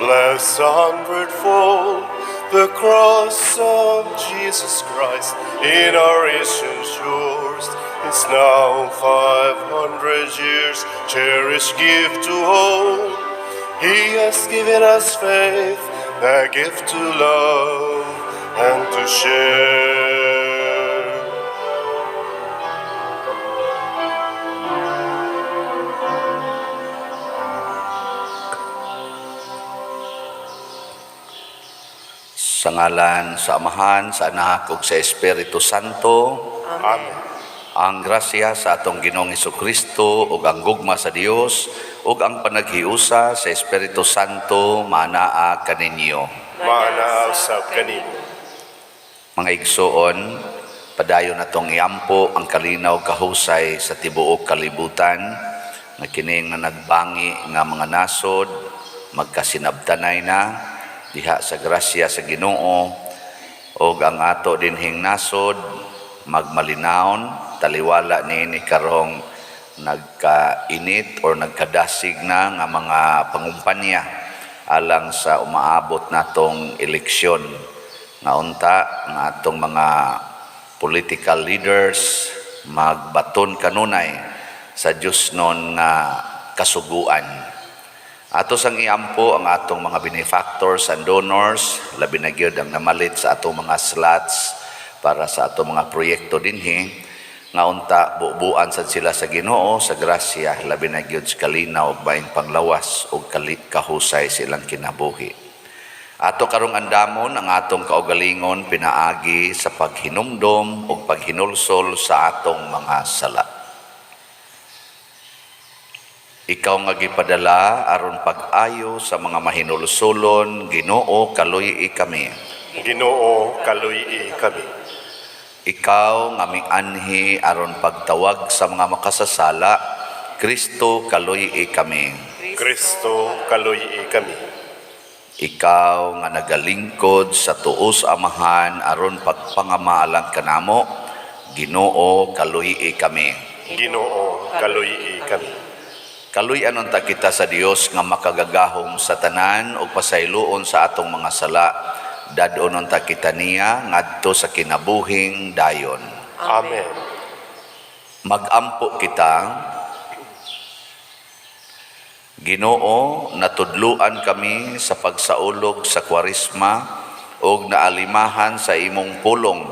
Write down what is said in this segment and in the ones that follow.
Bless a hundredfold the cross of Jesus Christ in our ancient shores. It's now 500 years, cherished gift to all. He has given us faith, the gift to love and to share. Sa ngalan sa Amahan, sa Anak ug sa Espiritu Santo. Amen. Ang grasya sa atong Ginoong Kristo ug ang gugma sa Dios ug ang panaghiusa sa Espiritu Santo maanaa kaninyo. Maanaa usab kanimo. Mga igsoon, padayon natong iampo ang kalinaw kahusay sa tibuok kalibutan nga kining nga nagbangi nga mga nasod magkasinabtanay na diha sa grasya sa Ginoo ug ang ato dinhing nasod magmalinawon taliwala niini karong nagkainit or nagkadasig na nga mga pangumpanya alang sa umaabot natong eleksyon nga unta nga atong mga political leaders magbaton kanunay sa Diosnon nga kasuguan. Ato sang iampo ang atong mga benefactors and donors, labi na gyud ang namalit sa atong mga slots para sa atong mga proyekto dinhi, nga unta bubuan sad sila sa Ginoo sa grasya, labi na gyud sa kalinaw ug maayong panglawas ug kahusay sa ilang kinabuhi. Ato karong andamon ang atong kaugalingon pinaagi sa paghinumdom ug paghinulsol sa atong mga sala. Ikaw nga gipadala aron pag-ayo sa mga mahinulsolon, Ginoo, kaluy-i kami. Ginoo, kaluy-i kami. Ikaw nga mianhi aron pagtawag sa mga makasasala, Kristo, kaluy-i kami. Kristo, kaluy-i kami. Ikaw nga nagalingkod sa tuo sa Amahan aron pagpangama alang kanamo, Ginoo, kaluy-i kami. Ginoo, kaluy-i kami. Kaluy-an unta kita sa Dios nga makagagahom sa tanan ug pasayloon sa atong mga sala. Dad-on unta kita niya ngadto sa kinabuhing dayon. Amen. Magampo kita. Ginoo, natudluan kami sa pagsaulog sa Kwaresma ug naalimahan sa imong pulong.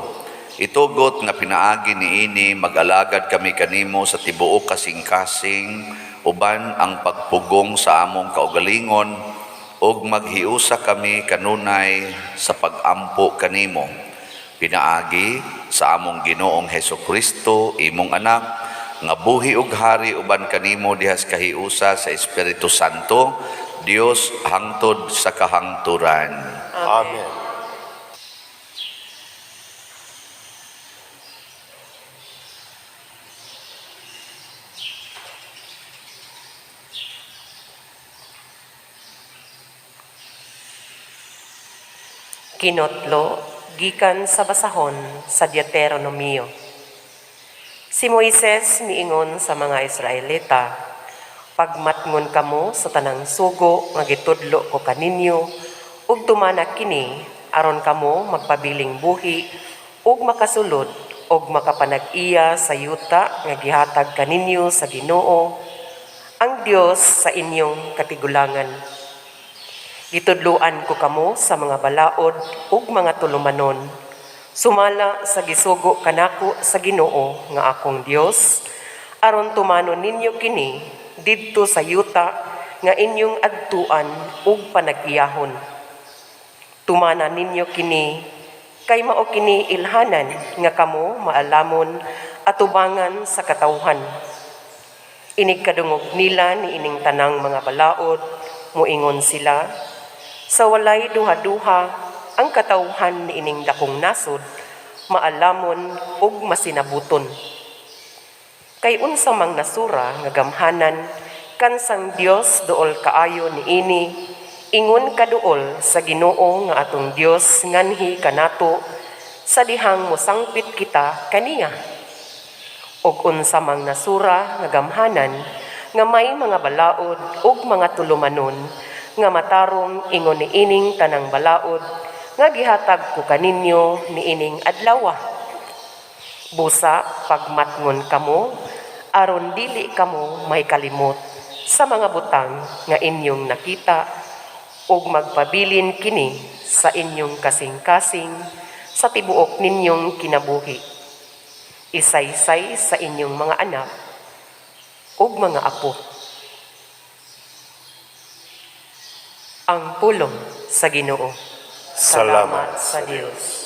Itugot nga pinaagi niini mag-alagad kami kanimo sa tibuok kasing-kasing uban ang pagpugong sa among kaugalingon ug maghiusa kami kanunay sa pag-ampo kanimo. Pinaagi sa among Ginoong Heso Kristo, imong anak, nga buhi ug hari uban kanimo diha sa kahiusa sa Espiritu Santo, Dios hangtod sa kahangturan. Amen. Kinotlo, gikan sa basahon sa Deuteronomio. Si Moises miingon sa mga Israelita, "Pagmatngon kamo sa tanang sugo nga gitudlo ko kaninyo, ug tumana kini aron kamo magpabiling buhi ug makasulod ug makapanag-iya sa yuta nga gihatag kaninyo sa Ginoo, ang Dios sa inyong katigulangan. Gitudloan ko kamo sa mga balaod ug mga tulumanon, sumala sa gisugo kanako sa Ginoo nga akong Dios, aron tumanon ninyo kini didto sa yuta nga inyong adtuan ug panag-iyahon. Tumana ninyo kini kay mao kini ilhanan nga kamo maalamon atubangan sa katawhan. Inig kadungog nila ni ining tanang mga balaod, muingon sila, 'Sa walay duha-duha, ang katawhan ni ining dakong nasod, maalamon ug masinabuton. Kay unsa mang nasura nga gamhanan kansang Dios duol kaayo niini, ingon kaduol sa Ginoo nga atong Dios nganhi kanato sa dihang mosangpit kita kaniya? Ug unsa mang nasura nga gamhanan nga may mga balaod ug mga tulumanon nga matarong ingon niining tanang balaod nga gihatag ko kaninyo niining adlawa. Busa pagmatngon kamo aron dili kamo may kalimot sa mga butang nga inyong nakita ug magpabilin kini sa inyong kasing-kasing sa tibuok ninyong kinabuhi. Isaysay sa inyong mga anak ug mga apo. Ang pulong sa Ginoo. Salamat sa Dios.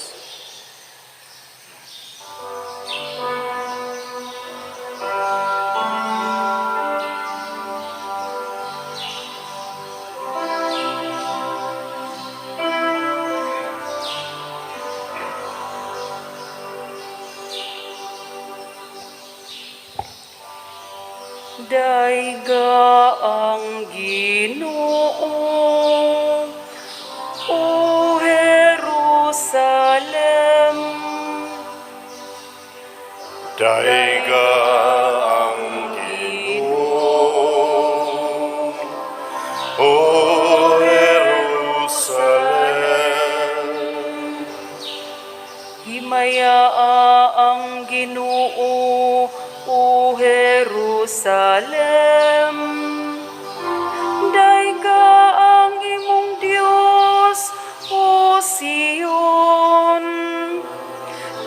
Dayga ang Ginoo, O Jerusalem. Dayga ang Ginoo, O Jerusalem. Himayaa ang Ginoo, O Jerusalem. Dayga ang imong Dios, O Sion.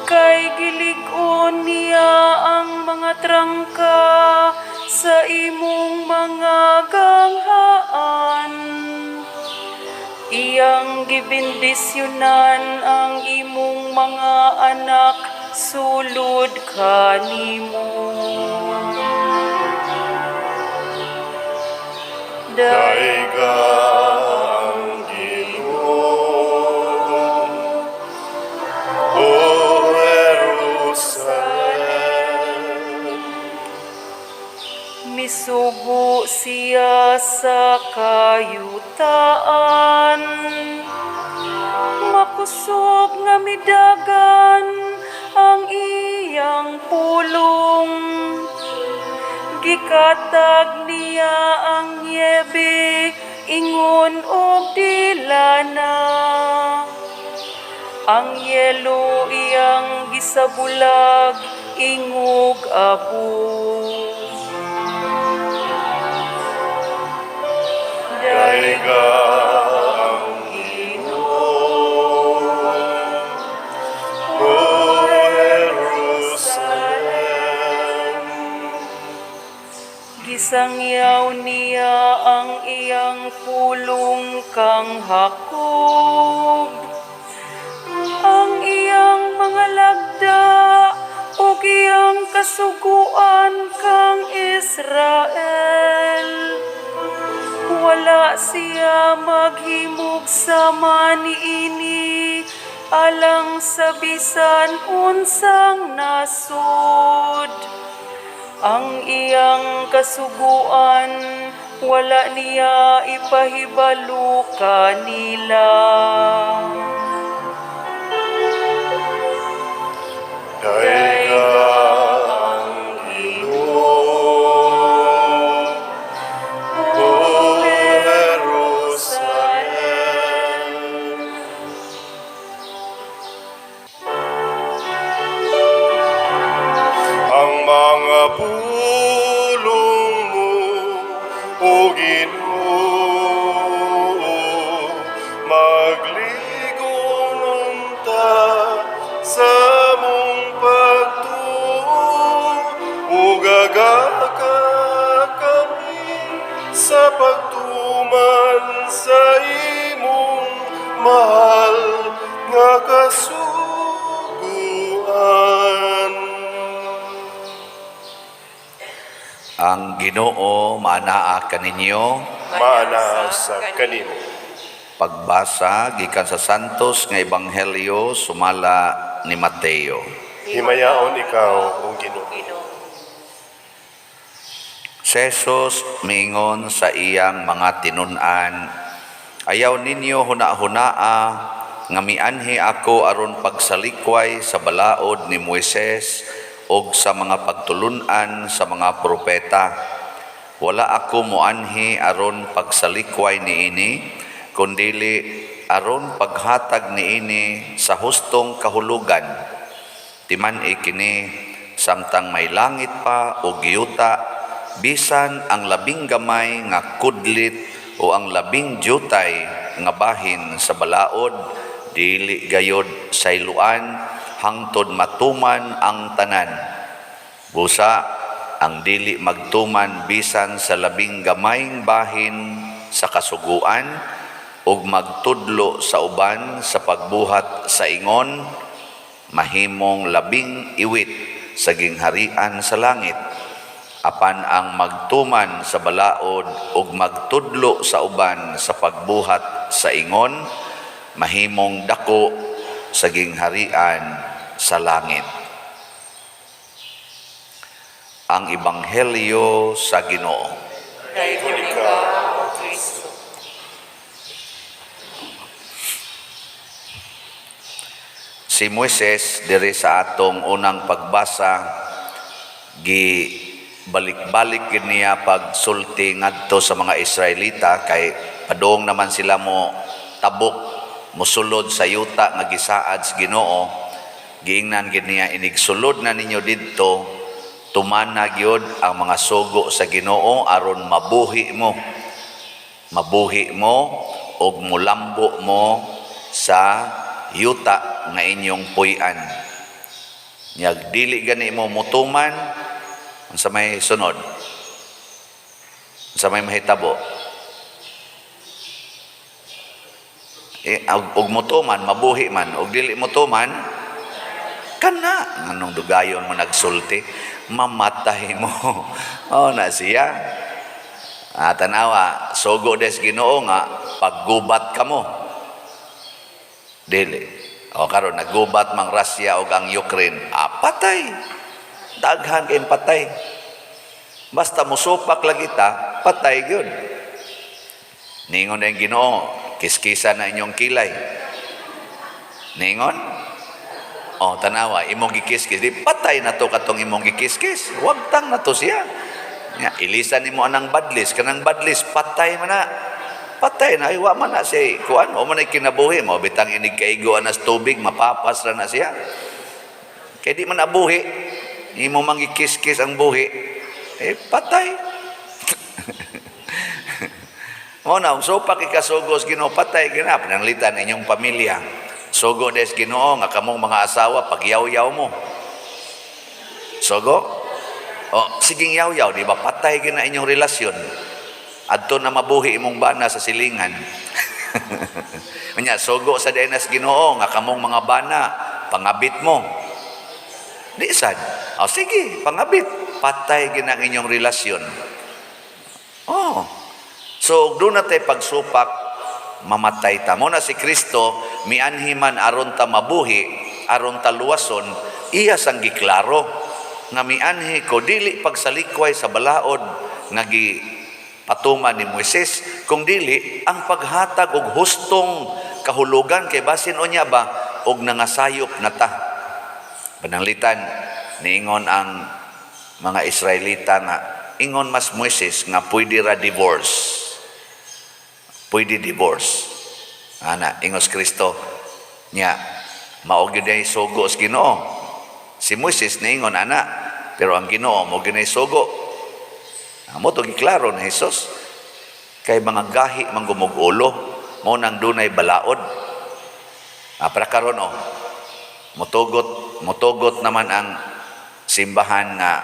Kay gilig-on niya ang mga trangka sa imong mga ganghaan. Iyang gibendisyonan ang imong mga anak sulod kanimo. Dayga ang Ginoo, O Jerusalem. Misugo siya sa kayutaan, makusog nga midagan ang iyang pulong. Gikatag niya ang niebe, ingon og dilana. Ang yelo iyang gisabulag, ingog abo. Dayga ang Ginoo, O Jerusalem. Gisangyaw niya ang iyang pulong kang Jacob, ang iyang mga lagda ug iyang kasuguan kang Israel. Wala siya maghimog sama niini alang sa bisan unsang nasod. Ang iyang kasuguan wala niya ipahibalo kanila. Dayga ang Ginoo, O Jerusalem. Ang mga pulong mo, O Ginoo, magligon unta sa among pagtuo, ug agaka kami sa pagtuman sa imong mahal nga kasuguan. Ang Ginoo maanaa kaninyo. Maanaa sa kanimo. Pagbasa gikan sa Santos nga Ebanghelyo sumala ni Mateo. Himayaon ikaw, O Ginoo. Si Jesus miingon sa iyang mga tinun-an, "Ayaw ninyo huna-hunaa nga mianhi ako aron pagsalikway sa balaod ni Moises og sa mga pagtulun-an sa mga propeta. Wala ako moanhi aron pagsalikway niini, kundili aron paghatag niini sa hustong kahulugan. Timan-i kini, samtang may langit pa o yuta, bisan ang labing gamay nga kudlit o ang labing jutay nga bahin sa balaod dili gayod sayloan hangtod matuman ang tanan. Busa ang dili magtuman bisan sa labing gamayng bahin sa kasuguan ug magtudlo sa uban sa pagbuhat sa ingon, mahimong labing iwit sa gingharian sa langit. Apan ang magtuman sa balaod ug magtudlo sa uban sa pagbuhat sa ingon, mahimong dako sa gingharian sa langit. Ang Ebanghelyo sa Ginoo. Dayon ikaw, O Kristo. Si Moises, diri sa atong unang pagbasa, gi balik-balik gid niya pagsulti ngadto sa mga Israelita kay padung naman sila mo tabok, mosulod sa yuta nga gisaad sa Ginoo. Giingnan gid niya, "Inigsulod na ninyo didto, tumana gyud ang mga sugo sa Ginoo aron mabuhi mo, mabuhi mo ug mulambo mo sa yuta nga inyong puy-an. Nyag dili gani mo mutuman, unsa may sunod? Unsa may mahitabo?" Eh, og mutuman, mabuhi man. Og dili mutuman, kana nganong dugayon mo nagsulti, mamatay mo. Oh, na siya. Ah, tanawa, sugo des Ginoo nga paggubat kamo. Dili. O karon naggubat mang Russia og ang Ukraine, ah, patay. Daghan kay patay. Basta musupak lagi ta, patay gyud. Ningon na yung Ginoo, "Kiskisa na inyong kilay." Ningon? Oh, tanawa, imong gikiskis, di patay na to katong imong gikiskis. Wagtang na to siya. Ya, ilisan nimo anang badlis, kanang badlis patay man na. Patay na, ay, wa man na siya kuan, o man ay kinabuhi mo, bitang inig kaigo anas tubig, mapapas ra na siya. Kay di man nabuhi, imo mang gikiskis ang buhi, eh patay. Mo na, kung supak ikasugos Ginoo, patay gina, pananglitan inyong pamilya. Sugo des Ginoo nga kamong mga asawa pagyaw-yaw mo. Sugo? O, siging yaw-yaw, di ba patay gina inyong relasyon? Adto na mabuhi imong bana sa silingan. Unya, sugo sa dinas Ginoo nga kamong mga bana pangabit mo. Di sad. O sige, pangabit. Patay gina ang inyong relasyon. Oh. So, doon na tayo pagsupak, mamatay ta. Mo na si Kristo, mianhi man aron ta mabuhi, aron ta luwason, iya sang giklaro nga mianhi ko dili pagsalikway sa balaod nga gipatuman ni Moises, kung dili ang paghatag og hustong kahulugan kay basin unya ba og nangasayop na ta. Pananglitan, niingon ang mga Israelita nga ingon mas Moises nga pwede ra divorce. Pwede divorce. Ana, ingos Kristo nya, mao gyud ay sugo sa Ginoo. Si Moises niingon ana, pero ang Ginoo mo gyud ay sugo. Amo to giklaro ni Jesus kay mga gahi man gumug-ulo mo nang dunay balaod. Ah, para karon oh, mutugot mutugot naman ang simbahan nga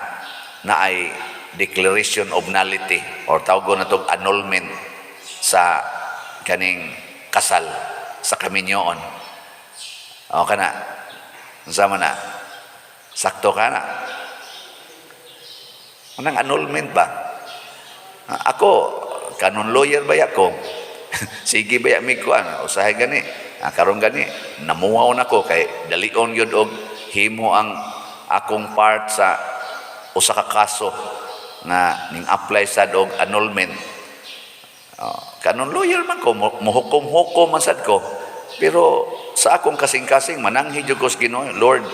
naay declaration of nullity or tawag na tog annulment sa kaning kasal sa kaminyoon. O kana, unsa man na? Sakto ka na. Anong annulment ba? Ah, ako, canon lawyer ba ako? Sige ba mi kuan, usahay gani. Ah, karon gani, namuhaw na ko kay dalion gyud og himo ang akong part sa usa ka kaso nga ning apply sad og annulment. Oh, canon lawyer man ko, muhukom-hukom man sad ko. Pero sa akong kasing-kasing mananghi jud ko sa Ginoo, "Lord,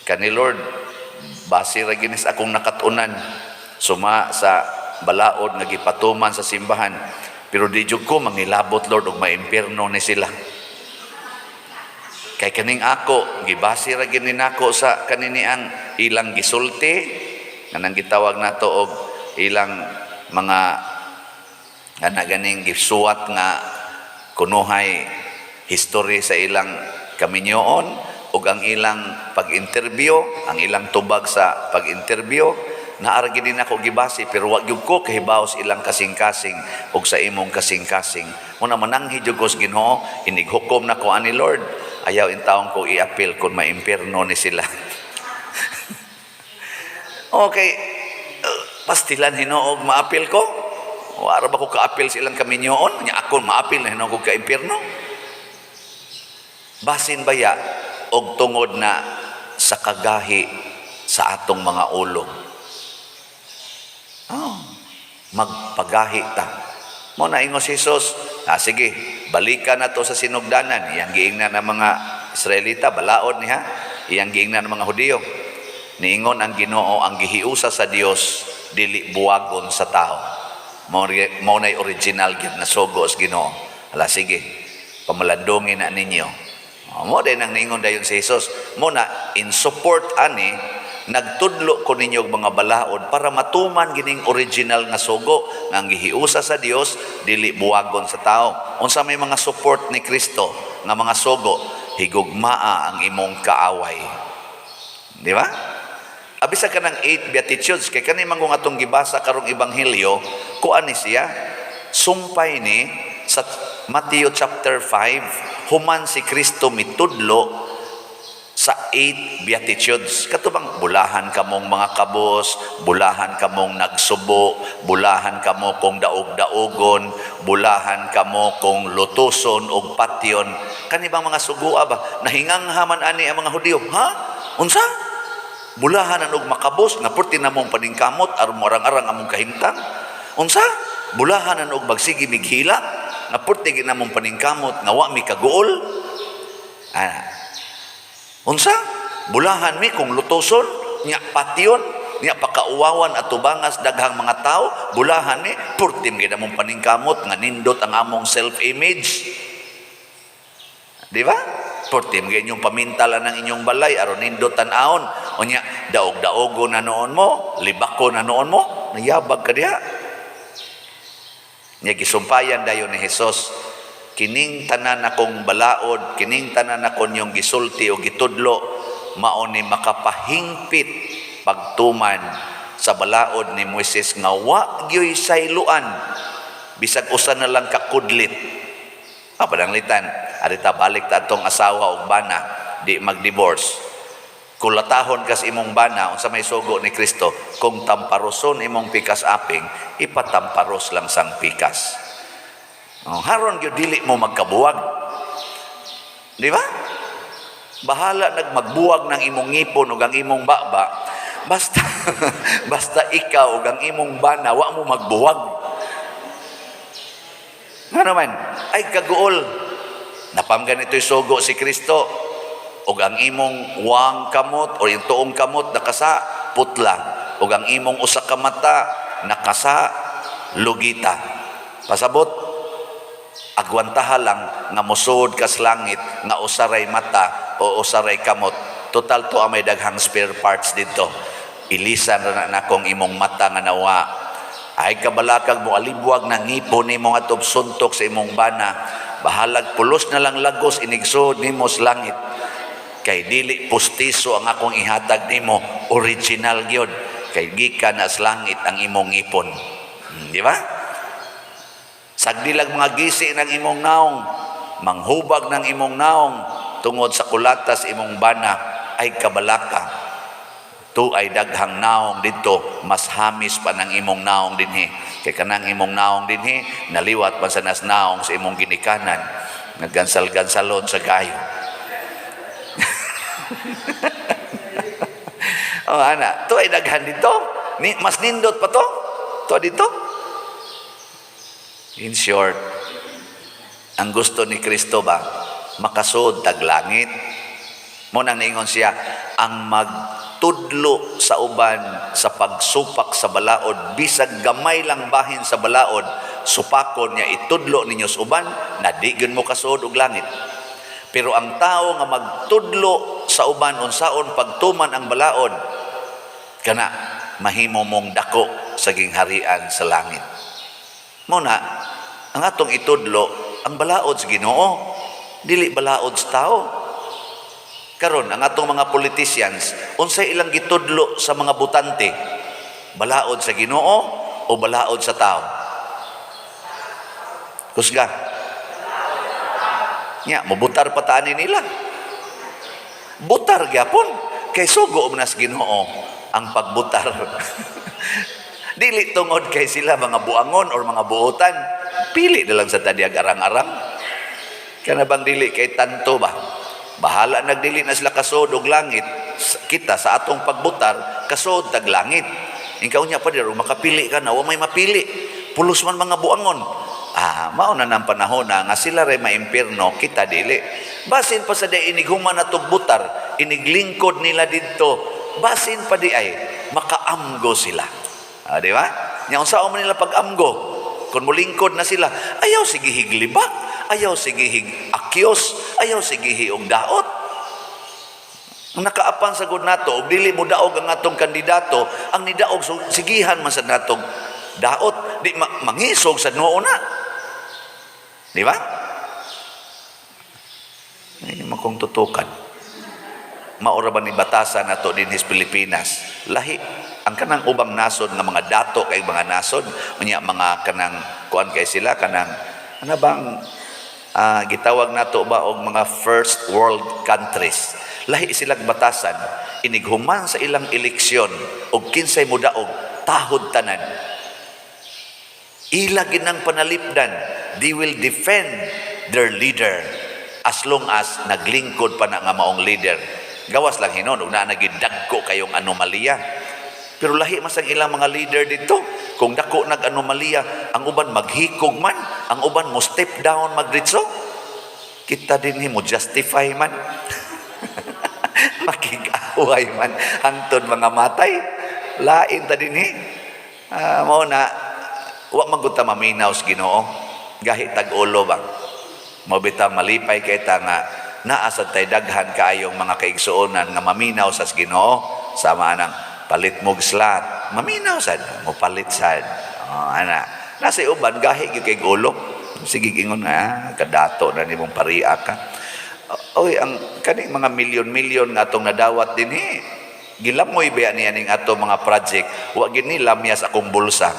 kani Lord, base ra ginis akong nakatunan suma sa balaod nga gipatuman sa simbahan. Pero di jud ko mangilabot, Lord, og maimpierno ni sila. Kay kaning ako, gibase ra gyud ni nako sa kaniniang ilang gisulti, kanang gitawag nato og ilang mga ana ganing gisuwat nga kunuhay history sa ilang kaminyoon ug ang ilang pag-interview, ang ilang tubag sa pag-interview, naa ra gyud nako gibase, pero wa gyud ko kahibaw sa ilang kasing-kasing ug sa imong kasing-kasing. Mao na mananghid jud ko sa Ginoo, inighukom nako ani, Lord. Ayaw intawon ko i-appeal kung maimpierno ni sila. Okay, pastilan hinuog maapil ko. Wara ba ko ka-apil sa ilang kaminyoon? Nya ako maapil na hinuog ko ka-impierno. Basin baya og tungod na sa kagahi sa atong mga ulo. Oh, magpagahi ta. Mao na ingon si Jesus, ah, sige, balikan na to sa sinugdanan. Iyang giingnan ng mga Israelita, balaod niya. Iyang giingnan ng mga Hudiyo. Niingon ang Ginoo, ang gihiusa sa Dios dili buwagon sa tao. Mao na'y original gyud na sugo sa Ginoo. Ala sige, pamalandungin na ninyo. Oh, mao din ang niingon dayon si Jesus. Mao na in support ani, nagtudlo ko ninyo og mga balaod para matuman gining original nga sugo nga ang gihiusa sa Dios dili buwagon sa tao. Unsa may mga support ni Kristo nga mga sugo? Higugmaa ang imong kaaway. Di ba? Abisa ka ng eight Beatitudes, kay kani man kung atong gibasa karong ebanghelyo, kuan ni siya, sumpay ni sa Matthew chapter 5, human si Kristo mitudlo sa eight Beatitudes. Kato bang bulahan kamong mga kabos, bulahan kamong nagsubo, bulahan kamo kung daog-daogon, bulahan kamo kung lutuson og patyon. Kani bang mga sugua ba? Nahingangha man ani ang mga Hudiyo. Ha? Unsa? Bulahan ang og makabos nga perti namong paningkamot aron moarang-arang among kahimtang. Unsa? Bulahan ang og magsige mighilak nga perti gid namong paningkamot nga wa mi kaguol. Ah. Unsa? Bulahan mi kung lutoson, nya patyon, nya pakauwawan at tubangas daghang mga tao, bulahan mi, perti gid among paningkamot nga nindot ang among self-image. Di ba? Perti mga inyong pamintalan ng inyong balay aron nindot tan-awon. Unya daog-daogo na noon mo, libako na noon mo, nayabag ka diha. Nya gisumpayan dayon ni Jesus, kining tanan akong balaod, kining tanan ako niyong gisulti o gitudlo, mao ni makapahingpit pagtuman sa balaod ni Moises nga wa gyoy sayloan bisag usa na lang kakudlit. Ah, pananglitan, arita balik ta atong asawa ug bana, di mag-divorce. Kulatahon kas imong bana, unsa may sugo ni Kristo, kung tamparoson imong pikas aping, ipatamparos lang sang pikas. Oh, haron gyud dili mo magkabuwag. Di ba? Bahala nagmagbuwag ng imong ngipon ug ang imong baba. Basta basta ikaw ug ang imong bana wa mo magbuwag. Nga naman, ay kaguol. Napam ganito'y sugo si Kristo. Ug ang imong wang kamot o yung tuong kamot nakasa putla. Ug ang imong usa ka mata nakasa lugita. Pasabot, agwantaha lang nga mosuod kas langit nga usaray mata o usaray kamot. Total to may daghang spare parts dito. Ilisan ra na nakong imong mata nga nawa. Ay kabalakag mo alibwag na ngipon nimo nga suntok sa imong bana. Bahalag pulos na lang lagos inigsuod nimo sa langit. Kay dili pustiso ang akong ihatag nimo, original gyud. Kay gikan na sa langit ang imong ngipon. Di ba? Sagdilag mga gisi ng imong naong, manghubag ng imong naong, tungod sa kulatas imong bana, ay kabalaka. Tu ay daghang naong dito, mas hamis pa ng imong naong dinhi. Kay kanang imong naong dinhi, naliwat pa sa nas naong sa imong ginikanan, naggansal-gansalon sa gayo. Oh, ana, tu ay daghan dito. Ni, mas nindot pa to. To dito. In short, ang gusto ni Kristo ba, makasud tag langit. Mao nang niingon siya, ang mag magtudlo sa uban sa pagsupak sa balaod, bisag gamay lang bahin sa balaod, supakon niya, itudlo ninyo sa uban, na di gyud mo kasuod og langit. Pero ang tao nga magtudlo sa uban unsaon pagtuman ang balaod, kana mahimo mong dako sa gingharian sa langit. Mao na ang atong itudlo ang balaod sa Ginoo, dili balaod sa tao. Karon, ang atong mga politicians, unsay ilang gitudlo sa mga botante? Balaod sa Ginoo o balaod sa tao? Kusga. Nya, mobutar pa ta ani nila. Butar gyapon kay sugo man sa Ginoo ang pagbutar. Dili tungod kay sila mga buangon or mga buotan, pili na lang sa tadiag arang-arang. Kana bang dili kay tanto ba? Bahala nagdili na sila kasuod og langit, kita sa atong pagbutar kasuod tag langit. Ikaw niya pa diri makapili ka na, wa may mapili. Pulos man mga buangon. Ah, mao na nang panahon na nga sila ray maimpierno, kita dili. Basin pa sa di inighuman na butar, iniglingkod nila didto. Basin pa di ay makaamgo sila. Ah, di ba? Nya unsa man nila pag-amgo? Kung mulingkod na sila, ayaw sige higlibak, ayaw sige hig akyos, ayaw sige og daot. Ang nakaapan sa gud nato, og dili mo daog ang atong kandidato, ang nidaog so, sigihan man sa natong daot, di mangisog sa noo na. Di ba? Ay, makong tutukan. Maura ba ni batasan nato dinhi sa Pilipinas? Lahi ang kanang ubang nasod nga mga dato kay mga nasod, unya mga kanang kuan kay sila, kanang ano bang gitawag nato ba og mga first world countries. Lahi silang batasan, inighuman sa ilang eleksyon og kinsay modaog, tahod tanan. Ila ginang panalipdan, they will defend their leader as long as naglingkod pa na nga maong leader. Gawas lang hinon ug naa nagidagko kayong anomalya. Pero lahi mas ang ilang mga leader dito. Kung dako nag anomalya, ang uban maghikog man, ang uban mo step down magritso. Kita din mo justify man. Makig-away man hangtod mga matay. Lain ta dinhi. Ah, mao na wa man gud ta maminaw sa Ginoo. Gahi tag ulo ba. Mao bitaw malipay kay ta nga naa sad tay daghan kaayong mga kaigsuonan nga maminaw sa Ginoo, sama anang palit mo og slot, maminaw sad mo palit sad. Oh, ana nasa uban gahi gyud kay ulo, sige ingon, ah, kadato na nimong paria ka. Oy, ang kaning mga milyon-milyon nga atong nadawat dinhi, gilamoy ba niya ning ato mga project, wa gid ni lamya sa akong bulsa.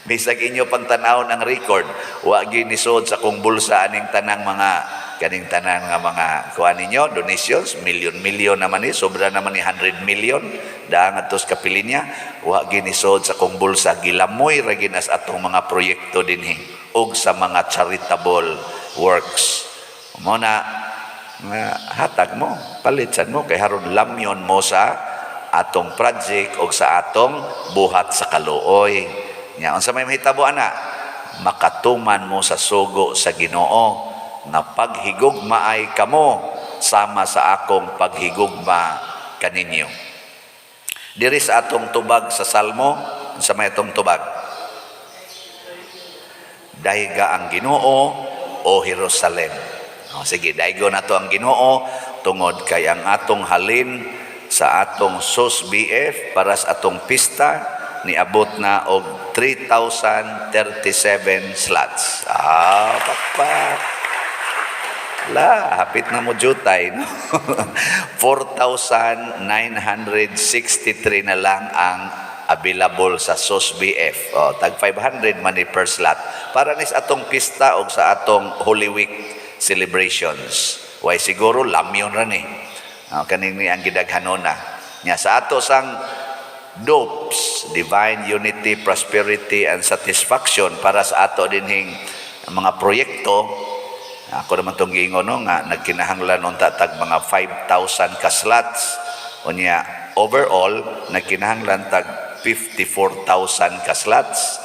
Bisag inyo pang tan-awon ang record, wa gid ni sud sa akong bulsa aning tanang mga kaning tanan nga mga kuan ninyo donations, milyon-milyon naman ni, sobra naman ni 100 million daan adto sa kapilinya, wa gid ni sud sa akong bulsa. Gilamoy ra ginas atong mga proyekto dinhi ug sa mga charitable works. Mo na nga hatag mo, palit sad mo kay haron lamyon mo sa atong project o sa atong buhat sa kaluoy. Nya unsa may mahitabo ana? Makatuman mo sa sugo sa Ginoo nga paghigugma ay kamo sama sa akong paghigugma kaninyo. Diri sa atong tubag sa Salmo, unsa may atong tubag? Dayga ang Ginoo, o Jerusalem. O, sige, daygo na to ang Ginoo tungod kay ang atong halin sa atong SOS BF para sa atong pista niabot na og 3,037 slots. Ah, pakpak. La, hapit na mo jutay, no? 4,963 na lang ang available sa SOS BF. O, tag 500 man ni per slot. Para nis atong pista og sa atong Holy Week celebrations. Way siguro lamyon ra ni. O, kaning ni ang gidaghanona. Nya sa ato sang DOPS, Divine Unity, Prosperity and Satisfaction, para sa ato dinhing mga proyekto. Ako naman itong giingon, no, nga nagkinahanglan unta tag mga 5,000 ka slots. Unya overall nagkinahanglan tag 54,000 ka slots.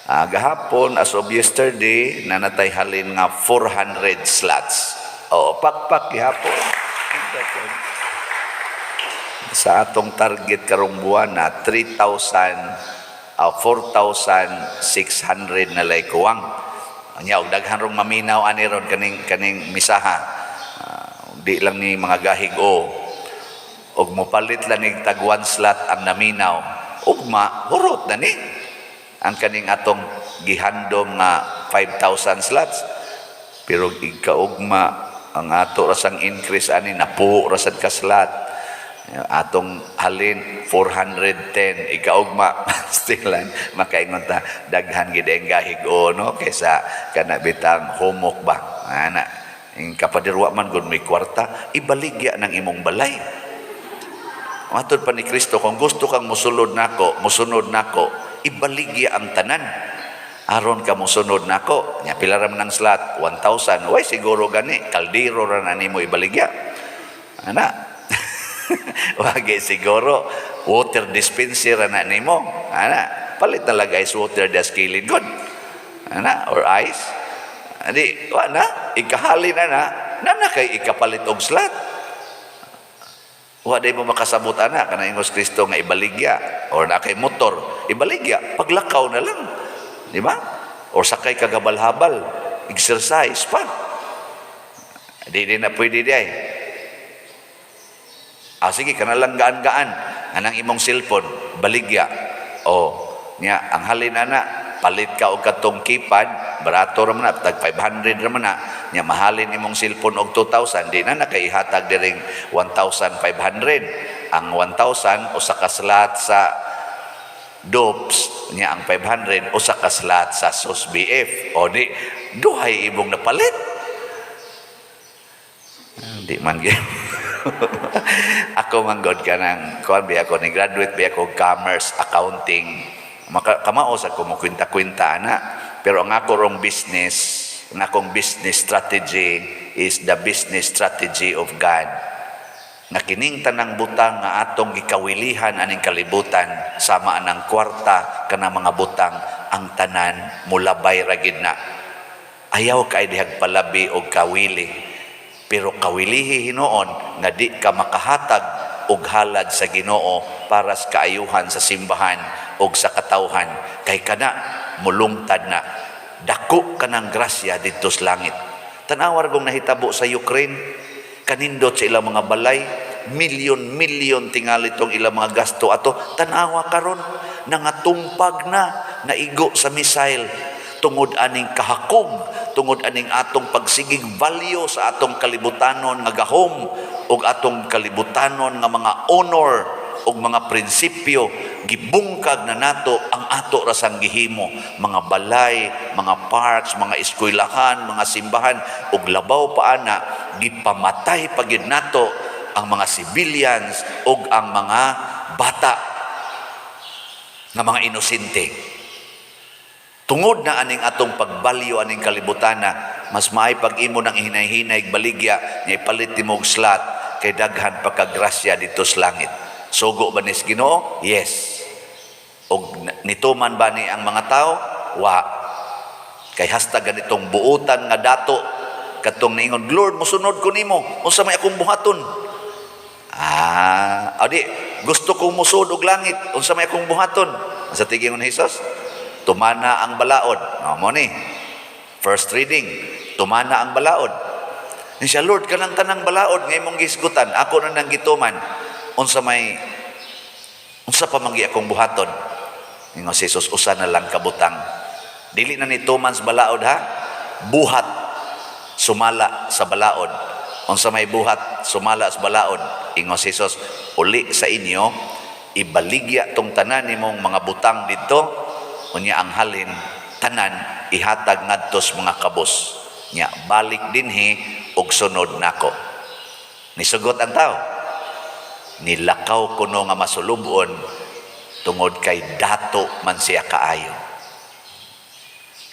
Ah, gahapon, as of yesterday, nanatay halin nga 400 slots. Oo, pakpak gihapon. Sa atong target karong buwan na 3,000, 4,600 na lay kuwang. Nya og daghan rong maminaw ani ron kaning kaning misaha. Di lang ni mga gahig o og mopalit lang nig tag one slot ang naminaw. Ugma hurot na ni ang kaning atong gihandom nga 5,000 slots. Pero igkaugma ang ato rasang increase ani, napuo rasad ka slot. Atong halin 410, ikaugma still lang makaingon ta daghan gid ang gahig o, no, kaysa kana bitang humok ba ana. Ing kapadirwa man gud may kwarta, ibaligya ng imong balay. Matod pa ni Kristo, kung gusto kang musulod nako, musunod nako, ibaligya ang tanan. Aron ka musunod nako, nya pila ra man ang slot? 1,000. Way siguro gani, kaldero ra na nimo ibaligya. Ana. Wagi siguro, water dispenser ra na nimo. Ana, palit talaga ice water das kilid god. Ana, or ice. Adi, wa na, ikahalin na na, na kay ikapalit og slot. Wa day mo makasabot ana kana ingos Kristo nga ibaligya, or na kay motor, ibaligya, paglakaw na lang. Di ba? Or sakay ka habal-habal, exercise pa. Di di na pwede di ay. Ah, sige, kana lang gaan-gaan. Anang imong cellphone, baligya. O, niya, ang halin ana, palit ka og katong keypad, barato ra man na, tag 500 ra man na. Nya mahalin imong cellphone og 2,000, di na nakaihatag diring 1,500. Ang 1,000 usa ka slot sa DOPS, nya ang 500 usa ka slot sa SOS BF. O di, duhay imong napalit. Di man gyud. Ako man god, kanang kuan bi ako, ni graduate bi ako commerce accounting. Maka, kamao sa ko mo kwenta-kwenta ana. Pero ang ako rong business, ang akong business strategy is the business strategy of God. Nga kining tanang butang nga atong gikawilihan aning kalibutan, sama anang kwarta, kana mga butang, ang tanan mulabay ra gid na. Ayaw kay dihag palabi og kawili. Pero kawilihi hinuon nga di ka makahatag og halad sa Ginoo para sa kaayuhan sa simbahan og sa katawhan, kay kana mulungtad na. Dako kanang grasya didto sa langit. Tanawar kung nahitabo sa Ukraine, kanindot sa ilang mga balay, milyon-milyon tingali tong ilang mga gasto ato. Tanawa karon, nangatumpag na, naigo sa missile tungod aning kahakog, tungod aning atong pagsigig value sa atong kalibutanon nga gahom ug atong kalibutanon nga mga honor ug mga prinsipyo. Gibungkag na nato ang ato rasang gihimo, mga balay, mga parks, mga eskwelahan, mga simbahan, ug labaw pa ana, gipamatay pa gyud nato ang mga civilians ug ang mga bata nga mga inosente. Tungod na aning atong pagbalyo aning kalibutana, mas maay pag imo nang hinay-hinay baligya, nga ipalit nimo og slot kay daghan pagkagrasya dito sa langit. Sugo ba nis Ginoo? Yes. Og nituman ba ni ang mga tao? Wa. Kay hasta ganitong buutan nga dato katong niingon, "Lord, musunod ko nimo. Unsa may akong buhaton?" Ah, adi, gusto kong musud og langit. Unsa may akong buhaton? Sa tigingon ni Jesus, tumana ang balaod. No, mo ni. First reading, tumana ang balaod. Ni siya, "Lord, kanang tanang balaod nga imong gisgutan, ako na nang gituman. Unsa pa man akong buhaton?" Ingon si Jesus, "Usa na lang kabutang." Dili na ni tuman sa balaod ha. Buhat sumala sa balaod. Unsa may buhat sumala sa balaod? Ingon si Jesus, "Uli sa inyo, ibaligya tong tanan nimong mga butang didto, unya ang halin tanan ihatag ngadto sa mga kabos. Nya balik dinhi ug sunod nako." Nisugot ang tao. Nilakaw kuno nga masulubon tungod kay dato man siya kaayo.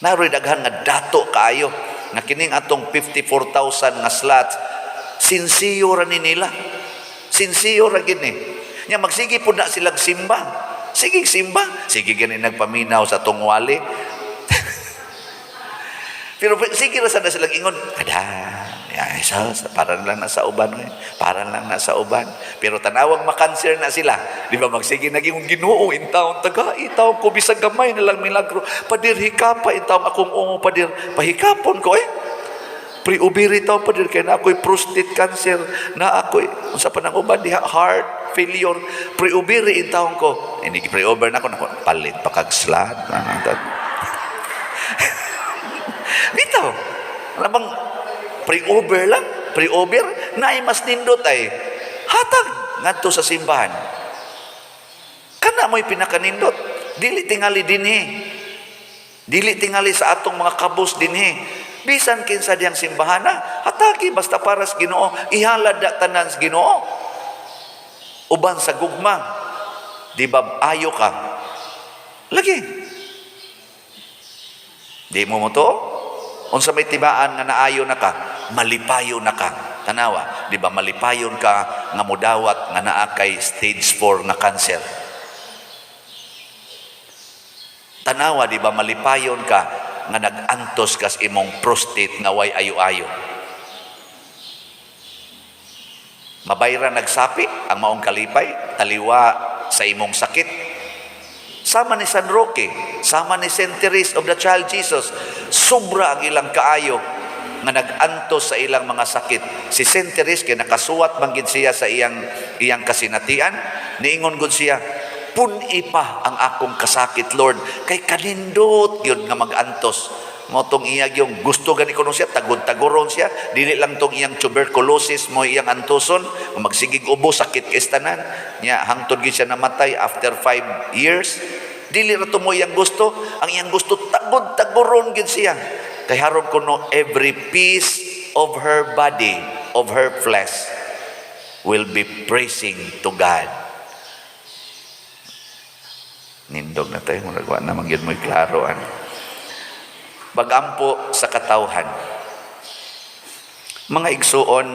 Naroy daghan nga dato kaayo nga kining atong 54,000 nga slots, sinsiyo ra ni nila. Sinsiyo ra gid ni. Nya magsige pud na silang simba. Sige simba, sige gani nagpaminaw sa tungwali. Pero sige ra sana silang ingon, ada. Ya, isa, para lang nasa uban, eh. Para lang nasa uban. Pero tanawag makanser na sila. Di ba magsige naging Ginoo in taon taga itaw ko bisag gamay na lang milagro. Padir hikapa intawon akong ungo, padir pahikapon ko eh. Pre-ubiri taw, padir, kay na ako'y prostate cancer na ako'y unsa pa nang uban diha, heart failure, pre-ubiri in taon ko. Ini pre-over na ako nako palit pa kag slot. Bitaw. Alam bang pre-over lang, pre-over, na ay mas nindot ay hatag ngadto sa simbahan. Kana mo'y pinakanindot. Dili tingali dinhi. Dili tingali sa atong mga kabus dinhi. Bisan kinsa diyang simbahan na, hatagi basta para sa Ginoo, ihalad na tanan sa Ginoo. Uban sa gugma. Di ba ayo ka? Lagi. Di mo mo to? Unsa may tibaan nga naayo na ka, malipayo na ka. Tanawa, di ba malipayon ka nga mudawat nga naa kay stage 4 nga cancer. Tanawa, di ba malipayon ka nga nag-antos kas imong prostate nga way ayo-ayo. Mabayra nagsapi ang maong kalipay, taliwa sa imong sakit. Sama ni San Roque, sama ni Saint Therese of the Child Jesus, sobra ang ilang kaayo nga nag-antos sa ilang mga sakit. Si Saint Therese kay nakasuwat man gid siya sa iyang iyang kasinatian, niingon gud siya, "Pun-i pa ang akong kasakit, Lord, kay kanindot gyud nga mag-antos." Mo tong iya yung gusto gani kuno siya, tagod-tagoron siya, dili lang tong iyang tuberculosis mo iyang antoson, magsigig ubo, sakit kay tanan nya, hangtod gid siya namatay after 5 years. Dili ra to mo iyang gusto, ang iyang gusto tagod-tagoron gid siya kay haron kuno every piece of her body, of her flesh, will be praising to God. Nindog na tayo, murag wa na man gyud mo'y klaro an. Pagampo sa katawhan. Mga igsuon,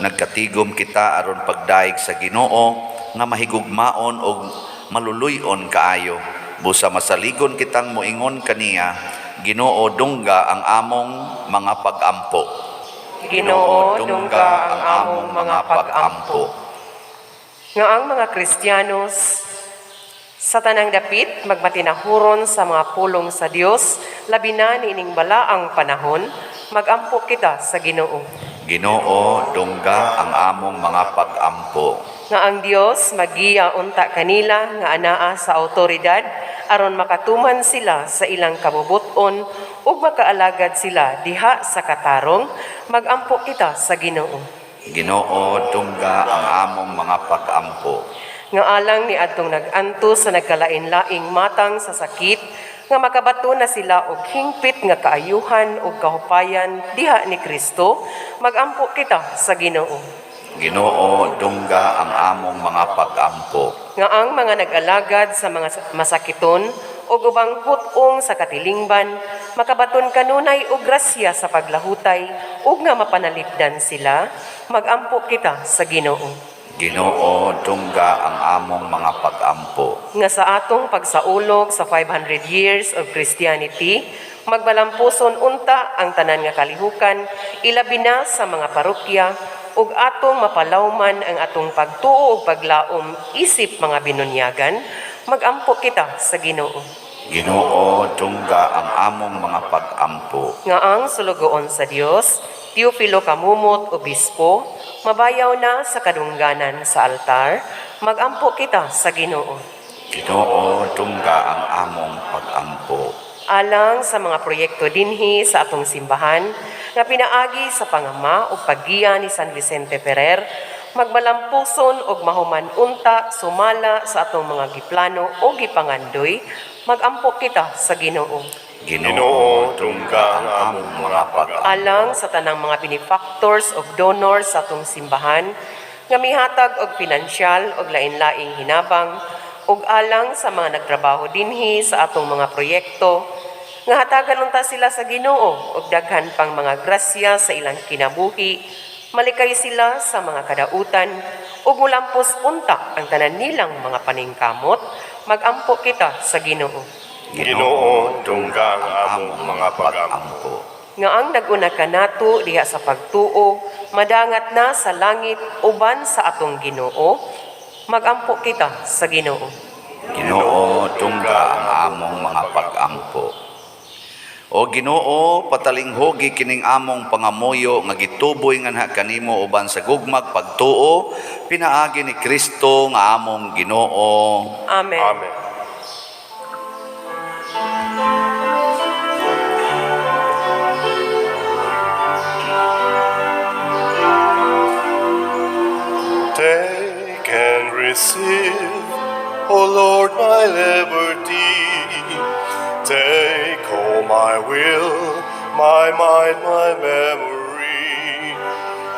nagkatigom kita aron pagdaig sa Ginoo nga mahigugmaon og maluluy-on kaayo. Busa masaligon kitang moingon kaniya, "Ginoo, dungga ang among mga pagampo." Ginoo, dungga ang among mga pag-ampo. Nga ang mga Kristiyanos sa tanang dapit magmatinahuron sa mga pulong sa Dios, labi na niining balaang panahon, magampo kita sa Ginoo. Ginoo, dungga ang among mga pag-ampo. Nga ang Dios magiya unta kanila nga anaa sa awtoridad aron makatuman sila sa ilang kabubut-on ug makaalagad sila diha sa katarong, magampo kita sa Ginoo. Ginoo, dungga ang among mga pag-ampo. Nga alang ni adtong nag-antos sa nagkalain-laing matang sa sakit, nga makabato na sila og hingpit nga kaayuhan ug kahupayan diha ni Kristo, magampo kita sa Ginoo. Ginoo, dungga ang among mga pag-ampo. Nga ang mga nag-alagad sa mga masakiton ug ubang hut-ong sa katilingban makabaton kanunay og grasya sa paglahutay ug nga mapanalipdan sila, magampo kita sa Ginoo. Ginoo, dungga ang among mga pag-ampo. Nga sa atong pagsaulog sa 500 years of Christianity, magbalampuson unta ang tanan nga kalihukan, ilabi na sa mga parokya, ug atong mapalawman ang atong pagtuo ug paglaom isip mga binunyagan, magampo kita sa Ginoo. Ginoo, dungga ang among mga pag-ampo. Nga ang sulugoon sa Dios, Teofilo Camomot, Obispo, mabayaw na sa kadungganan sa altar, magampo kita sa Ginoo. Ginoo, dungga ang among pag-ampo. Alang sa mga proyekto dinhi sa atong simbahan nga pinaagi sa pangama o paggiya ni San Vicente Ferrer, magmalampuson og mahuman unta sumala sa atong mga giplano o gipangandoy, magampo kita sa Ginoo. Ginoo, dungga ang among mga pag-ampo. Alang sa tanang mga benefactors og donors sa atong simbahan nga mihatag og pinansyal og lain-laing hinabang, ug alang sa mga nagtrabaho dinhi sa atong mga proyekto, nga hatagan unta sila sa Ginoo og daghan pang mga grasya sa ilang kinabuhi, malikay sila sa mga kadautan ug mulampos unta ang tanan nilang mga paningkamot, magampo kita sa Ginoo. Ginoo, dungga ang among mga pag-ampo. Nga ang naguna kanato diha sa pagtuo madangat na sa langit uban sa atong Ginoo. Magampo kita sa Ginoo. Ginoo, tungga ang among mga pag-ampo. O Ginoo, patalinghugi kining among pangamuyo nga gituboy nganha kanimo uban sa gugmag pagtuo pinaagi ni Kristo nga among Ginoo. Amen. Amen. Take and receive, O Lord, my liberty. Take all my will, my mind, my memory.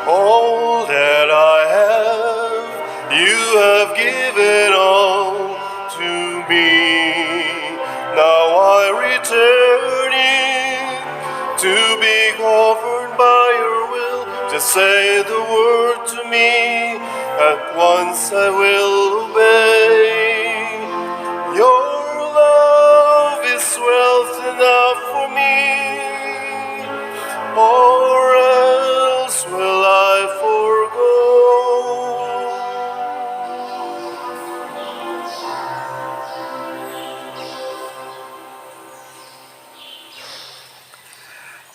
All that I have, you have given all to me. Now I return it to be governed by your will. Just say the word to me, at once I will obey. Your love is wealth enough for me, or else will I forego?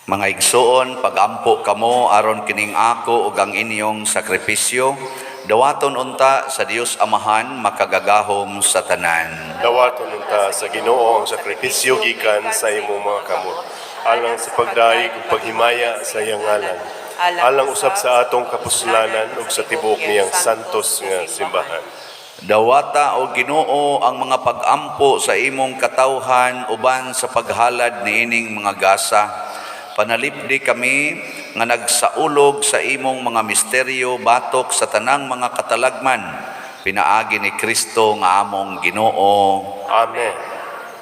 Mga igsoon, pagampo kamo aron kining ako ug ang inyong sakripisyo, dawaton unta sa Dios Amahan makagagahom sa tanan. Dawaton unta sa Ginoo ang sakripisyo gikan sa imong mga kamot alang sa pagdayeg ug paghimaya sa iyang ngalan, alang usab sa atong kapuslanan ug sa tibuok niyang santos nga simbahan. Dawata o Ginoo ang mga pagampo sa imong katawhan uban sa paghalad niining mga gasa. Panalipdi kami nga nagsaulog sa imong mga misteryo batok sa tanang mga katalagman. Pinaagi ni Kristo nga among Ginoo. Amen.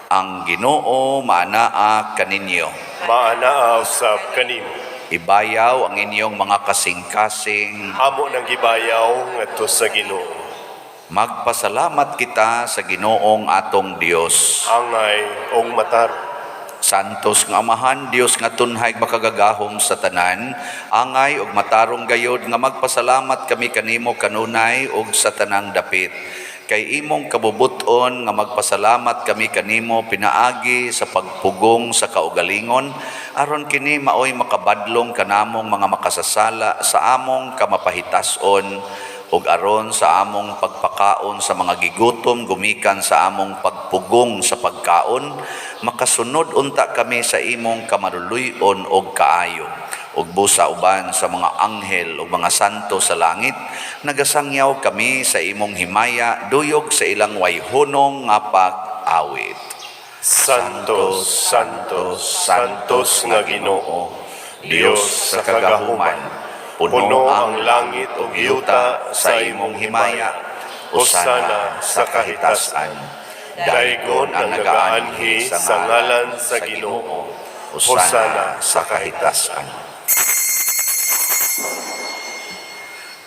Ang Ginoo maanaa kaninyo. Maanaa usab kanimo. Ibayaw ang inyong mga kasing-kasing. Amo nang gibayaw ngadto sa Ginoo. Magpasalamat kita sa Ginoong atong Dios. Angay ug matarong. Santos nga Amahan, Dios nga tunhay makagagahom sa tanan, angay ug matarong gayod nga magpasalamat kami kanimo kanunay ug sa tanang dapit. Kay imong kabubut-on nga magpasalamat kami kanimo pinaagi sa pagpugong sa kaugalingon, aron kini maoy makabadlong kanamong mga makasasala sa among kamapahitason ug aron sa among pagpakaon sa mga gigutom gumikan sa among pagpugong sa pagkaon, makasunod unta kami sa imong kamaluluy-on og kaayo. Ug busa uban sa mga anghel ug mga santo sa langit, nagasangyaw kami sa imong himaya duyog sa ilang wayhunong nga pag-awit. Santo, Santo, Santos nga Ginoo, Dios sa kagahuman, puno ang langit ug yuta sa imong himaya. Hosana sa kahitasan. Daygon ang nagaanhi sa ngalan sa Ginoo. Hosana sa kahitasan.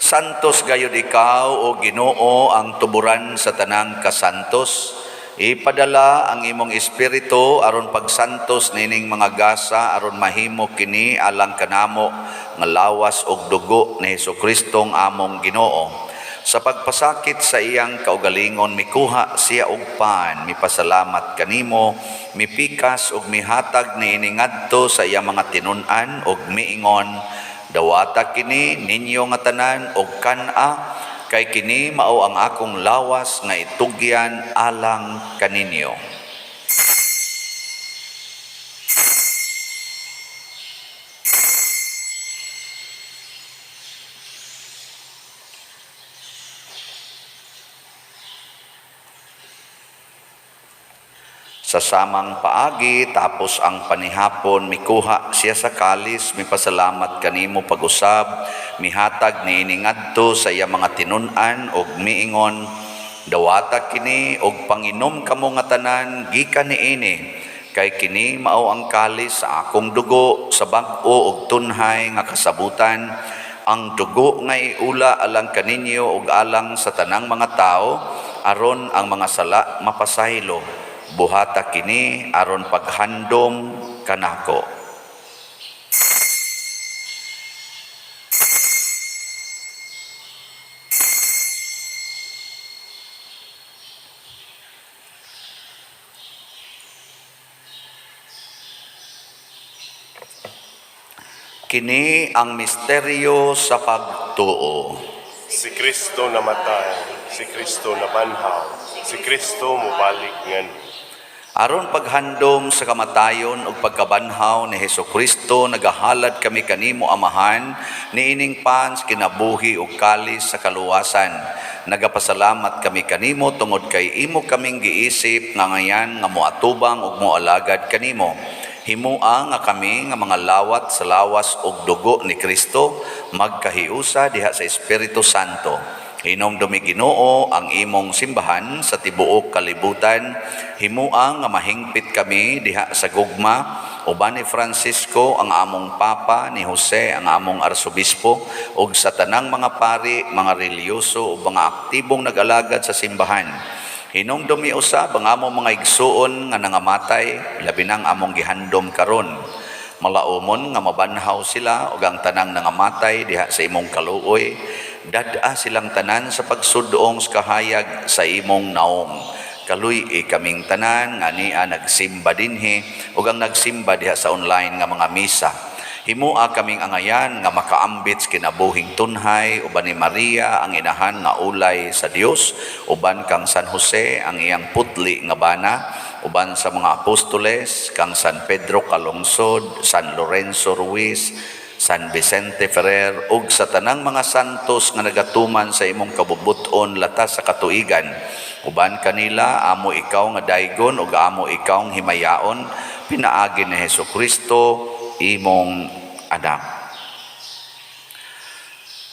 Santos gayud ikaw o Ginoo ang tuburan sa tanang kasantos. Ipadala ang imong espiritu aron pagsantos nining mga gasa aron mahimo kini alang kanamo nga lawas ug dugo ni Hesus-Kristong among Ginoo. Sa pagpasakit sa iyang kaugalingon mikuha siya og pan, mipasalamat kanimo, mipikas ug mihatag niini ngadto sa iyang mga tinun-an ug miingon: Dawata kini ninyo nga tanan og kan-a, kay kini mao ang akong lawas nga itugyan alang kaninyo. Sa samang paagi, tapos ang panihapon, mikuha siya sa kalis, mipasalamat kanimo pag-usab, mihatag niini ngadto sa iya mga tinun-an og miingon: Dawata kini og panginom kamo nga tanan gikan niini, kay kini mao ang kalis sa akong dugo sa bag-o og tunhay nga kasabutan, ang dugo nga iula alang kaninyo ug alang sa tanang mga tawo aron ang mga sala mapasaylo. Buhata kini aron paghandom kanako. Kini ang misteryo sa pagtuo. Si Kristo namatay, si Kristo nabanhaw, si Kristo mobalik nganhi. Aron paghandom sa kamatayon ug pagkabanhaw ni Hesus Kristo, nagahalad kami kanimo, Amahan, niining pan sa kinabuhi ug kalis sa kaluwasan. Nagapasalamat kami kanimo tungod kay imo kaming giisip nga angayan nga moatubang ug moalagad kanimo. Himua nga kami nga mga lawat sa lawas ug dugo ni Kristo magkahiusa diha sa Espiritu Santo. Hinumdumi, Ginoo, ang imong simbahan sa tibuok kalibutan. Himua nga mahingpit kami diha sa gugma uban ni Francisco ang among Papa, ni Jose ang among Arsobispo ug sa tanang mga pari, mga relihiyoso ug mga aktibong nag-alagad sa simbahan. Hinumdumi usab ang among mga igsuon nga nangamatay, labi nang among gihandom karon. Malaumon nga mabanhaw sila ug ang tanang nangamatay diha sa imong kaluoy. Dad-a silang tanan sa pagsudong sa kahayag sa imong naong. Kaluy-i kaming tanan nga ania nagsimba dinhi ug ang nagsimba diha sa online nga mga misa. Himua kaming angayan nga makaambit sa kinabuhing tunhay uban ni Maria ang inahan nga ulay sa Dios, uban kang San Jose ang iyang putli nga bana, uban sa mga apostoles, kang San Pedro Calungsod, San Lorenzo Ruiz, San Vicente Ferrer ug sa tanang mga santos nga nagatuman sa imong kabubut-on latas sa katuigan. Uban kanila amo ikaw nga daygon ug amo ikaw nga himayaon pinaagi ni Hesus Kristo, imong anak.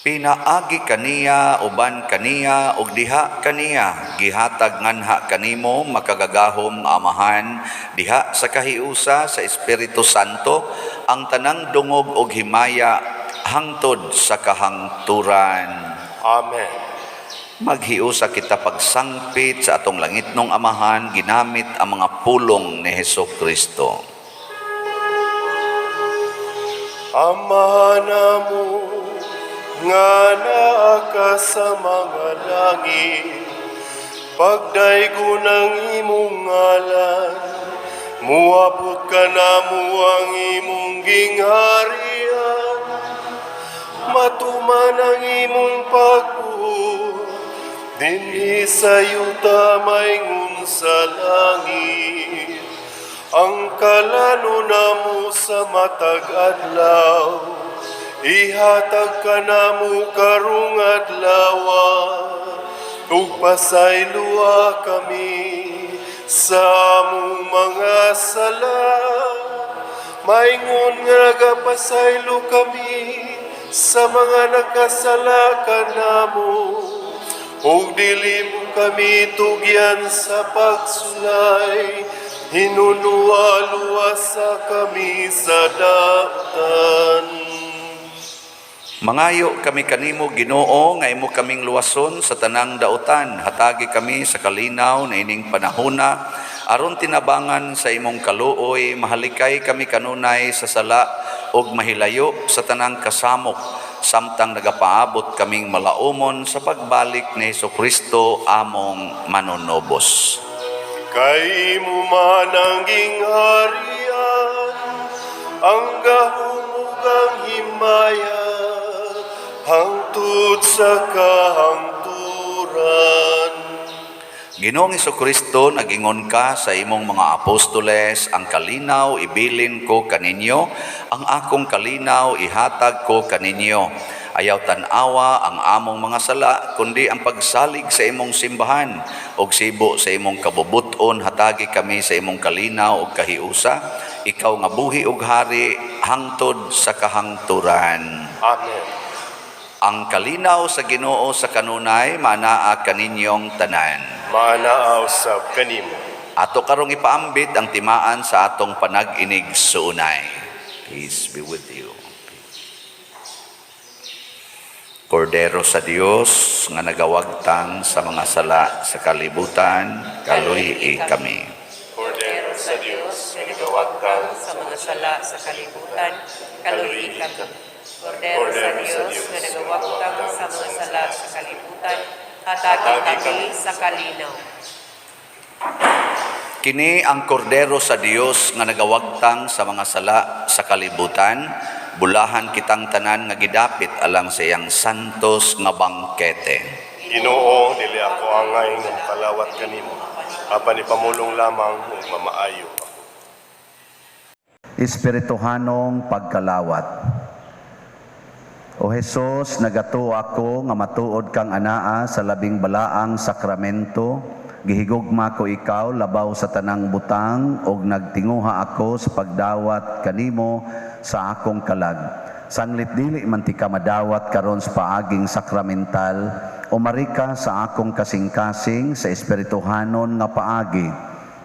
Pinaagi kaniya, uban kaniya ug diha kaniya, gihatag nganha kanimo, makagagahom nga Amahan, diha sa kahiusa sa Espiritu Santo, ang tanang dungog ug himaya hangtod sa kahangturan. Amen. Maghiusa kita pagsangpit sa atong langitnong Amahan ginamit ang mga pulong ni Hesus Kristo. Ama namo nga naa ka sa mga langit, pagdaygon ang imong ngalan, muabot kanamo ang imong gingharian, matuman ang imong pagbuot, dinhi sa yuta maingon sa langit. Ang kalano namo sa matag adlaw, ihatag kanamo karong adlaw, ug pasayloa kami sa among mga sala, maingon nga nagapasaylo kami sa mga nakasala kanamo. Ug dili mo kami tugyan sa pagsulay, hinunua luwasa kami sa dautan. Mangayo kami kanimo, Ginoo, nga imo kaming luwason sa tanang dautan. Hatagi kami sa kalinaw na ining panahona aron tinabangan sa imong kaluoy mahalikay kami kanunay sa sala ug mahilayo sa tanang kasamok samtang nagapaabot kaming malaumon sa pagbalik ni Kristo among manunobos. Kay imo man ang gingharian, ang gahom ug ang himaya, hangtod sa kahangturan. Ginoong Kristo, nagingon ka sa imong mga apostoles, "Ang kalinaw ibilin ko kaninyo, ang akong kalinaw ihatag ko kaninyo." Ayaw tan-awa ang among mga sala, kundi ang pagsalig sa imong simbahan. Og sibo sa imong kabubuton, hatagi kami sa imong kalinaw ug kahiusa. Ikaw nga buhi ug hari hangtod sa kahangturan. Amen. Ang kalinaw sa Ginoo sa kanunay maanaa kaninyong tanan. Maanaa usab kanimo. Ato karong ipaambit ang timaan sa atong panag-inig-suunay. Peace be with you. Kordero sa Dios nga nagawagtang sa mga sala sa kalibutan, kaluy-i kami. Kordero sa Dios nga nagawagtang sa mga sala sa kalibutan, kaluy-i kami. Kordero sa Dios nga nagawagtang sa mga sala sa kalibutan, hatagi kami sa kalinaw. Kini ang kordero sa Dios nga nagawagtang sa mga sala sa kalibutan. Bulahan kitang tanan nga gidapit alang sa iyang santos nga bangkete. Ginoo, dili ako angay nga makalawat kanimo, apan ipamulong lamang ug mamaayo ako. Espirituhanong pagkalawat. O Hesus, nagatuo ako nga matuod kang anaa sa labing balaang sakramento. Gihigugma ko ikaw labaw sa tanang butang ug nagtinguha ako sa pagdawat kanimo sa akong kalag. Sanglit dili man tika madawat karon sa paaging sakramental, umari ka sa akong kasing-kasing sa espirituhanon nga paagi.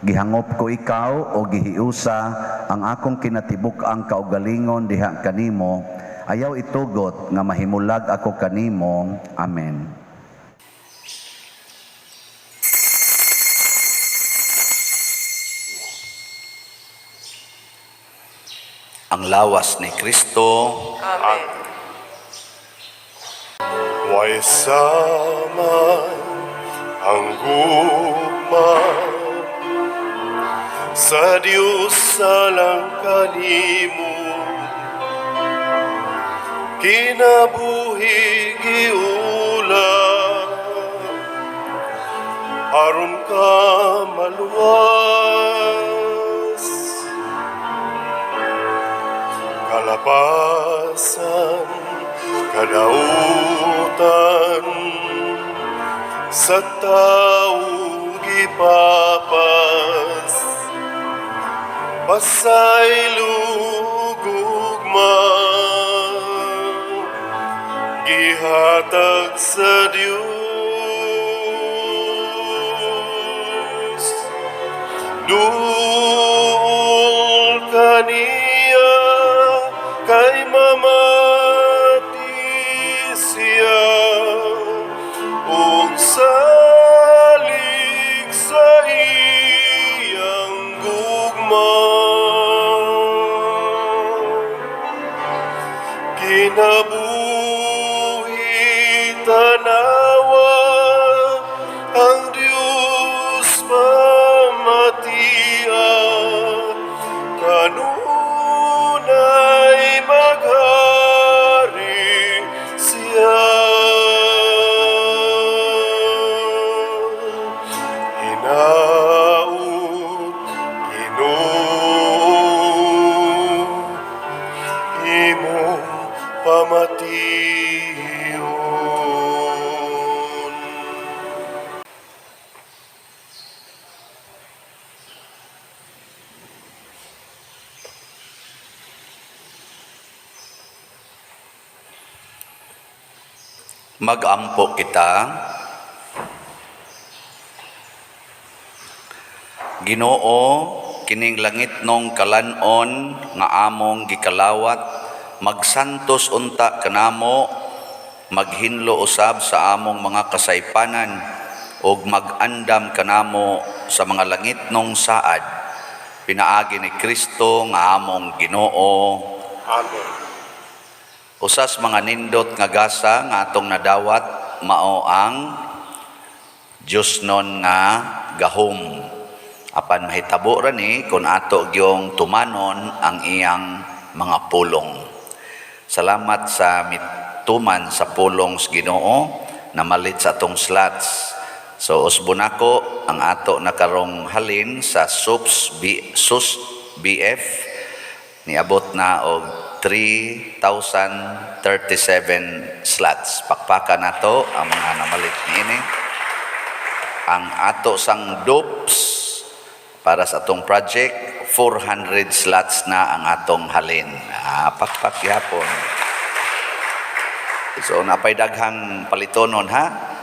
Gihangop ko ikaw o gihiusa ang akong kinatibuk-ang kaugalingon diha kanimo. Ayaw itugot nga mahimulag ako kanimo. Amen. Ang lawas ni Kristo. Amen. Way sama ang gugma sa Diyos alang kanimo, kinabuhi giula aron ka maluwas, kalapasan, kadautan sa tao gipapas, pasaylo gugma gihatag sa Dios. Duol kaniya kay mamati siya ug salig sa iyang gugma. Kinabuhi tanawa ang Diyos pamatia, kanunay maghari siya. Hinaut, Ginoo, imong pamation. Magampo kita. Ginoo, kining langitnong kalan-on nga among gikalawat, magsantos unta kanamo, maghinlo usab sa among mga kasaypanan ug mag-andam kanamo sa mga langitnong saad, pinaagi ni Kristo nga among Ginoo. Amen. Usas mga nindot nga gasa nga atong nadawat mao ang Diyosnon nga gahom. Apan mahitabo ra ni kung ato gyong tumanon ang iyang mga pulong. Salamat sa mituman sa pulong sa Ginoo namalit sa atong slots. So usbon nako ang ato na karong halin sa SUPS B, SUS BF niabot na og 3,037 slots. Pakpaka nato ang mga namalit niini. Ang ato sang DOPS para sa atong project, 400 slots na ang atong halin. Pakpak gyapon. So napay daghang palitonon ha.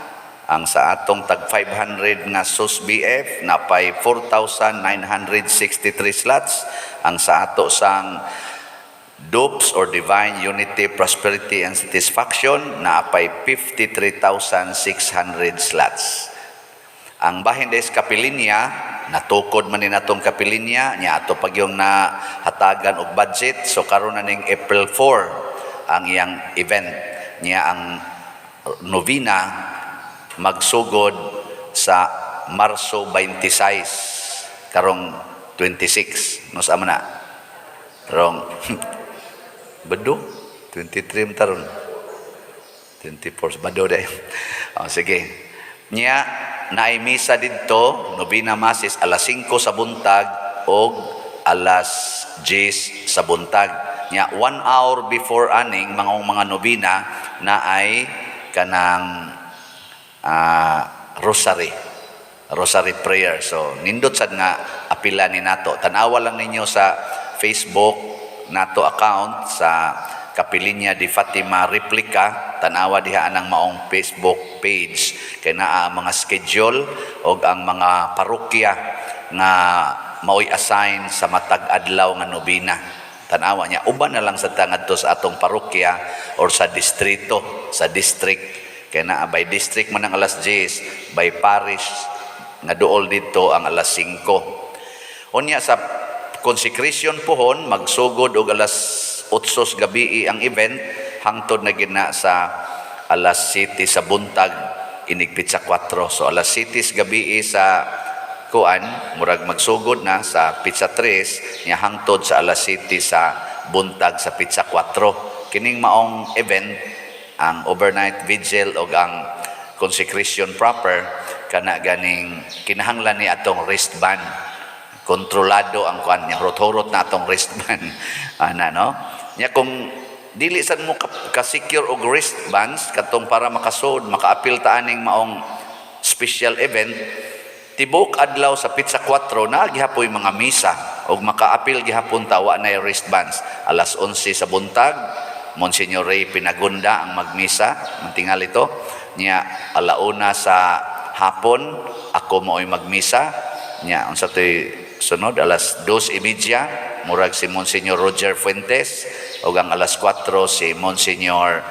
Ang sa atong tag 500 nga SUS BF napay 4,963 slots. Ang sa ato sang DOPS or Divine Unity, Prosperity and Satisfaction naapay 53,600 slots. Ang bahin des kapilinya, natukod man ni natong kapilinya, nya ato pag yung nahatagan og budget, so karon na ning April 4 ang iyang event. Niya ang novena magsugod sa Marso 26, karong 26, no sa na? Karong Bado? 23 man taron. 24, bado day. Oh, sige. Nya, naay misa didto, Novena Masses, alas 5 sa buntag og alas 10 sa buntag. Nya, 1 hour before aning mga novena na ay kanang rosary prayer. So nindot sad nga apila ni nato. Tanawa lang ninyo sa Facebook nato account sa Kapilinya di Fatima Replica. Tanawa diha anang maong Facebook page kay naa ang mga schedule og ang mga parokya nga maoy assign sa matag adlaw nga nobina. Tanawa niya, uban na lang sa ngadto sa atong parokya or sa distrito, sa district, kay naa by district man ang alas 10, by parish nga duol dito ang alas 5. Unya sa consecration pohon, magsugod og alas 8 sa gabi ang event hangtod na gina sa alas 7 sa buntag inig petsa 4. So alas 7 sa gabi sa kuan, murag magsugod na sa petsa 3 nya hangtod sa alas 7 sa buntag sa petsa 4. Kining maong event, ang overnight vigil og ang consecration proper, kana ganing kinahanglan ni atong wristband. Kontrolado ang kuan niya, hurot-hurot na atong wristband ana, no? Nya kung dili sad mo ka-secure og wristbands katong para makasud, makaapil ta aning maong special event, tibok adlaw sa petsa 4 na gihapoy mga misa og makaapil gihapon ta wa na wristbands. Alas 11 sa buntag, Monsignor Ray Pinagunda ang magmisa mantingal ito niya. Alauna sa hapon, ako mao'y magmisa niya. Unsa to'y sunod, alas 2:30, murag si Monsignor Roger Fuentes, ug ang alas 4 si Monsignor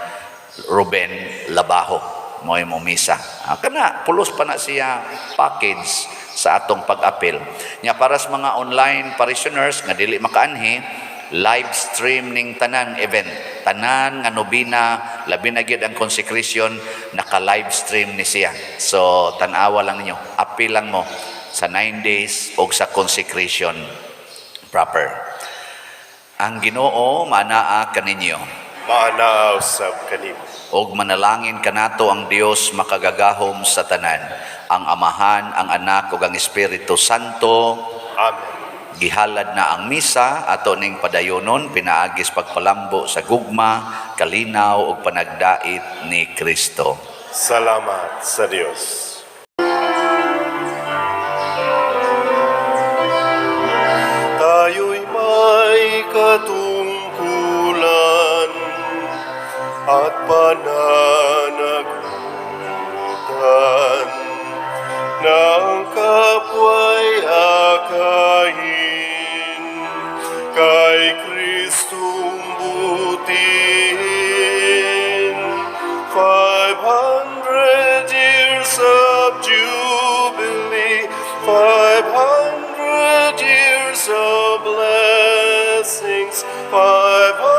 Ruben Labajo mo'y momisa. Kana pulos pa na siya package sa atong pag-apil. Nya para sa mga online parishioners nga dili makaanhi, live stream ning tanan event. Tanan nga nobina, labi na gyud ang consecration, naka live stream ni siya. So tan-awa lang ninyo, apil lang mo sa 9 days og sa consecration proper. Ang Ginoo maanaa kaninyo. Maanaa usab kanimo. Og manalangin kanato ang Dios makagagahom sa tanan, ang Amahan, ang Anak ug ang Espiritu Santo. Amen. Gihalad na ang misa, ato ning padayonon pinaagis pagpalambo sa gugma, kalinaw ug panagdait ni Kristo. Salamat sa Dios. Tayo'y may katungkulan at pananagutan ng kapwa'y akayin kay Kristong butihin. 500 years of jubilee, 500 years of blessings, 500